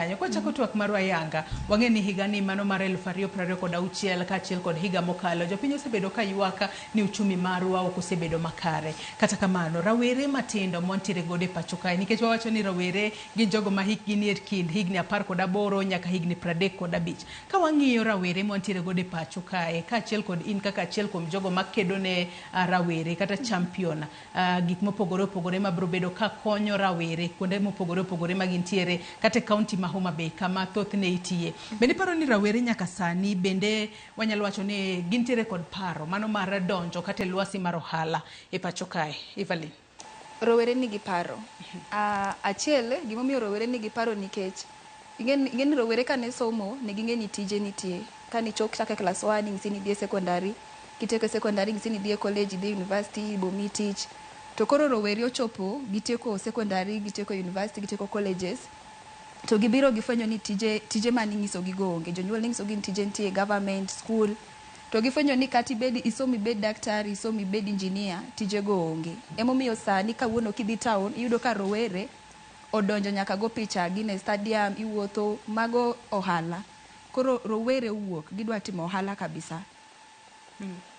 Kanyo kwachako twak marwa yanga, wang'e ni higani mano mar 2026 kaachiel kod higa mokalo, jopiny osebedo ka ywak ni uchumi marwa ok osebedo makare. Kata kamano, rawere matindo mwantiere godo e pacho kae, nikech wawacho ni rawere gin jogo ma hikgi nie kind higni 18 nyaka higni 35. Ka wang'iyo rawere mwantiere godo e pacho kae, kaachiel kod in kaka achiel kuom jogo makedo ne rawere kata champion gik mopogore opogore mabiro bedo ka konyo rawere kuonde mopogore opogore ma gintiere kata e kaunti ma Homa Bay kama thothne itiye. Bende iparo ni rawere nyaka sani bende wanyalo wacho ni gintiere kod paro mano mar donjo kata e lwasi mar ohala e pacho kae? Evelyn. Rowere nigi paro. Achiel, gimomiyo rowere nigi paro nikech ing'e ni rowere kane somo ne ging'e ni tije nitie. Kane ichok chako e class 1 ing'isi ni idhi e secondary, kitieko e secondary ing'isi ni idhi e college, idhi e university, ibomiyi tich. To koro rowere ochopo, gitieko secondary, gitieko university, gitieko colleges, to gibiro gifwenyo ni tije mane ing'isogi go onge. Jonyuol ne ng'isogi ni tije nitie e government, school. To gifwenyo ni kata ibed isom ibed daktari, isom ibed engineer, tije go onge. Emomiyo sani kawuono kidhi town, iyudo ka rowere odonjo nyaka go picha gin e stadium, iwuotho, mago ohala. Koro rowere owuok, gidwa timo ohala kabisa.